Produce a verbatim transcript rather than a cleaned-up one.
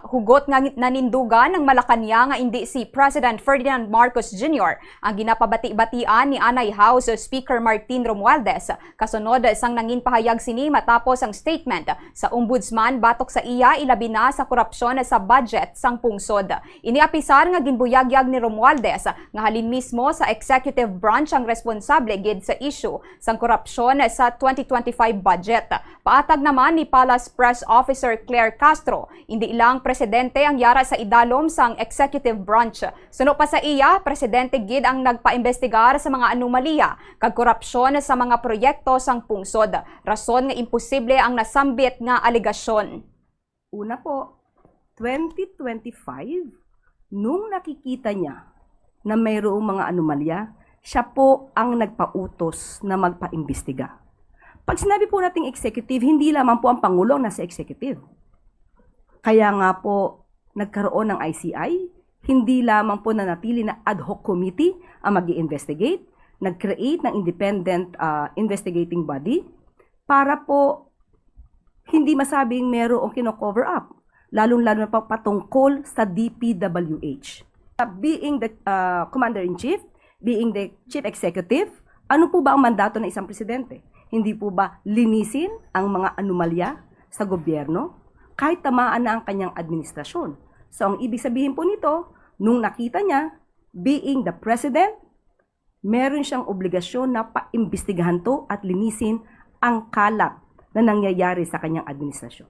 Hugot nga nanindugan ang Malacañang nga indi si President Ferdinand Marcos Junior ang ginapabati-batian ni anay House Speaker Martin Romualdez, kasunod sang nangin pahayag sini matapos ang statement sa Ombudsman batok sa iya, ilabi na sa korupsyon sa budget sang pungsod. Ini apisar nga ginbuyagyag ni Romualdez nga halin mismo sa executive branch ang responsable gid sa issue sang korupsyon sa twenty twenty-five budget. Paatag naman ni Palace Press Officer Claire Castro, indi lang presidente ang yara sa idalom sang executive branch. Suno pa sa iya, presidente gid ang nagpaimbestigar sa mga anomalya kag korupsyon sa mga proyekto sang pungsod, rason nga imposible ang nasambit nga alegasyon. Una po, twenty twenty-five, nung nakikita niya na mayroong mga anomalya, siya po ang nagpautos na magpaimbestiga. Pag sinabi po nating executive, hindi lamang po ang Pangulo ang nasa executive. Kaya nga po, nagkaroon ng I C I, hindi lamang po nanatili na ad hoc committee ang mag-i-investigate, nag-create ng independent, ah, investigating body para po hindi masabing merong kino-cover up, lalong-lalo na pa patungkol sa D P W H. Being the, ah, Commander-in-Chief, being the Chief Executive, ano po ba ang mandato ng isang presidente? Hindi po ba linisin ang mga anomalya sa gobyerno kahit tamaan na ang kanyang administrasyon? So, ang ibig sabihin po nito, nung nakita niya, being the president, meron siyang obligasyon na paimbestigahan to at linisin ang kalat na nangyayari sa kanyang administrasyon.